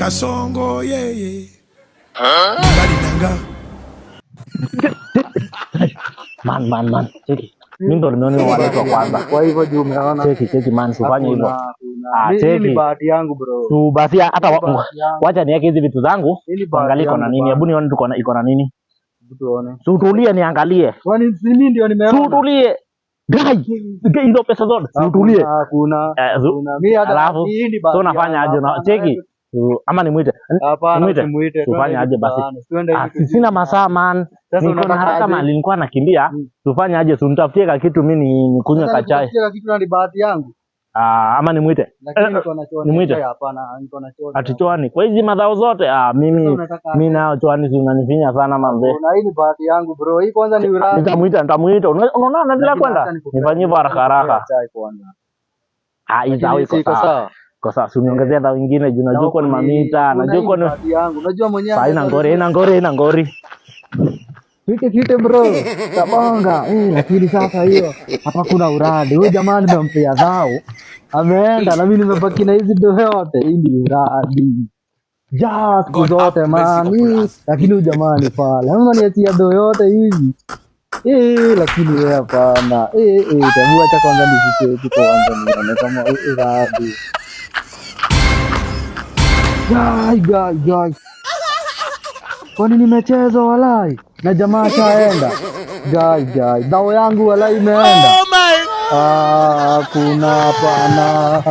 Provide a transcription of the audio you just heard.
Kasongo yeye mobali na nga. Man, man, man. Cheki. Mimi ndo nimeona hiyo wallet wa kwanza. Kwa hivyo juu umeona. Cheki, cheki man, usifanye hivyo. Hakuna, hakuna. Ah, Hii ni cheki. bahati yangu, bro. Tu basi hata Hii bahati yangu. wacha niweke hizi vitu zangu. Hii ni bahati Tuangalie iko na yangu nini. bana. Hebu nione tuko na iko na nini. Hebu tuone. Si utulie niangalie. Kwani si mimi ndio Si nimeona? utulie. Guy, guy, hizo pesa zote. Si utulie. Hakuna, hakuna. Eh, Hakuna. Mimi hata alafu hii ni bahati so unafanya yangu. aje? Hapana, Cheki. Ama nimwite. Hapana, Nimwite. usimuite. Tufanye Twende aje hivi basi? tutaane. Twende Ah, hivi tujue sina ni masaa aje. man. Sasa Niko na unataka haraka aje? man, nilikuwa nakimbia. Tufanye aje? Si unitafutie ka kitu mimi nikunywe Sasa kachai. nikutafutie kitu na ni bahati yangu. Ah, ama nimwite. Lakini Eh, niko na choani. nimwite. Hapana, niko na choani. Ati chwani. Kwa hizi madhao zote, ah, Sasa mimi unataka mimi aje? nao chwani si unanifinya sana manze. Na hii ni bahati yangu, bro. Hii kwanza ni uradi. Nitamuita, nitamuita. Unaona naendelea Lakini kwenda? acha nikupee. Nifanyie hivyo haraka Acha nikupee haraka. chai kwanza. Ah, hii Lakini dhao si iko iko sawa. sawa. Iko sawa. Si uniongezea dhao ingine juu Na najua uko huko ni ni mamita, kuna najua hii uko ni ni bahati yangu. Unajua mwenyewe Saa ina anaweza ngori, ina ngori, ina ngori. Fike kite, bro. Tabonga. Eh, lakini sasa hiyo hapa kuna uradi. Huyu jamaa nimempea dhao. Ameenda na mimi nimebaki na hizi do yote. Hii ni uradi. Ja, siku God zote have mercy man. upon Hii, us. lakini huyu jamaa ni fala. Ama niachia do yote hivi. Eh, lakini wewe hapana. Eh, eh, tabu acha kwanza nizicheki kwanza nione kama uradi. Guy, guy, guy. Kwani nimechezwa walai na jamaa ashaenda. Guy, guy. Dhao yangu walai imeenda. Oh my Ah, kuna hapana.